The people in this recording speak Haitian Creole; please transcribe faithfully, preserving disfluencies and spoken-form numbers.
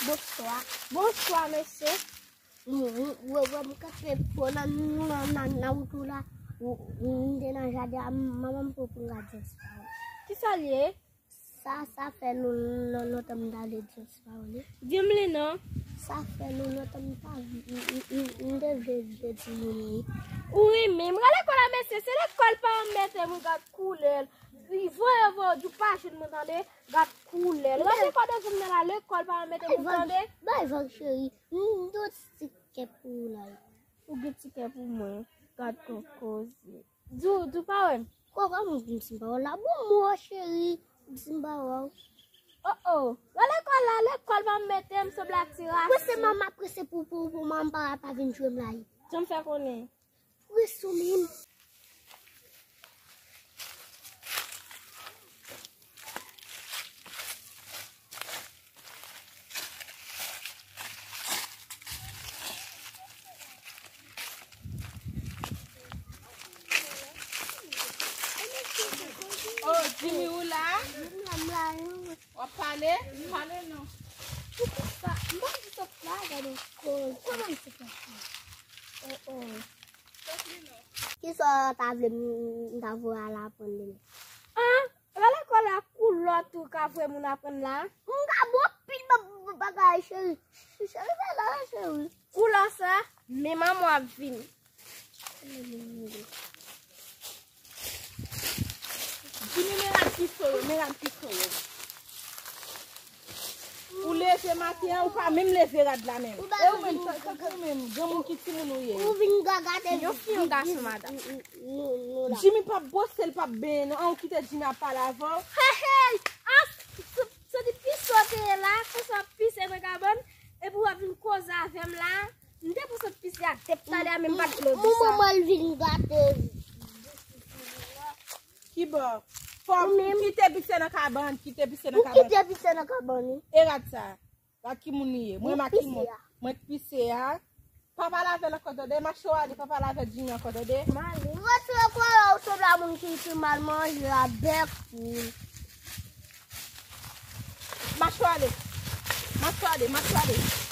Bonswa. Bonswa, mesye. M, m, wè, wè, m kanpe fò nan, nan, nan, nan wout ou la. M, m, m te nan jaden an, manman m pou, pou m gade sa. Kisa l ye? Sa, sa fè nou, nou, lontan m ta vle di yon ti pawòl, wi. Di m li non. Sa fè nou lontan m ta, m, m, m, m te vle, vle di moun, wi. Ou renmen m. Gade lekòl la, mesye, se lekòl paran m mete m, gad koulè l. Voye, voye, di w pa jwenn mwen, tande. Gad koulè l. Gade lekòl de zòn nan la, lekòl paran m mete m, tande. Bay vag, cheri. M, m, m, Ou gen ti kè pou mwen. Gad kokoze. Di w, di w pa wè m. Kòkò m di m pa wè w la. Bon, mwen, cheri, di m pa wè w. Oh, oh. Gade lekòl la, lekòl pa mete m sou blak ti rasin. Prese, manman, prese pou, pou, pou manman pa, pa vin jwe m la. Jan m fè konnen. Prese w menm. Oh, Jimmy, ou la? M la, m la, wi. W ap pale? Pale non. Poukisa? M pa di sòt la, gade koz. Kòman m se fè sa? Oh, oh. Kisa w ta vle m, m ta voye al aprann demen? Ah, epa lekòl la koulè tou ka voye moun aprann la? M ka bon pil ba, ba, bagay, cheri. Cheri, fè la, cheri. Koulè sa, men manman w ap vini. Jimmy, men rad piso yo, men rad piso yo. Ou leve maten an, ou pa menm leve rad la menm. E ou menm, sa, sa, sa, ou menm, granmoun ki timoun ou ye? Ou vin gagate. Yon fi, yon gason, madanm. Jimmy p ap bwose, l p ap benyen non. An, ou kite Jimmy ap pale avè w. Hey, hey! Ah, se, se di piso te ye la, se sa pise nan kabann, epi w ap vin koze avè m la. M te pou sot pise a depi talè a, men m pa t vle di sa. Manman mwen vin gate. Kibò? Fò m kite pise nan kabann, kite pise nan kabann. Ou kite pise nan kabann, wi. E rad sa? Rad ki moun li ye? Mwen, mwen ki moun? Mwen k pise a. Pa pale avè l ankò, tande? Mache w ale, pa pale avè Jimmy ankò, tande? M ale. Retire kòlè w, sanble a moun ki, ki mal manje a bèk ou. Mache w ale. Mache w ale, mache w ale.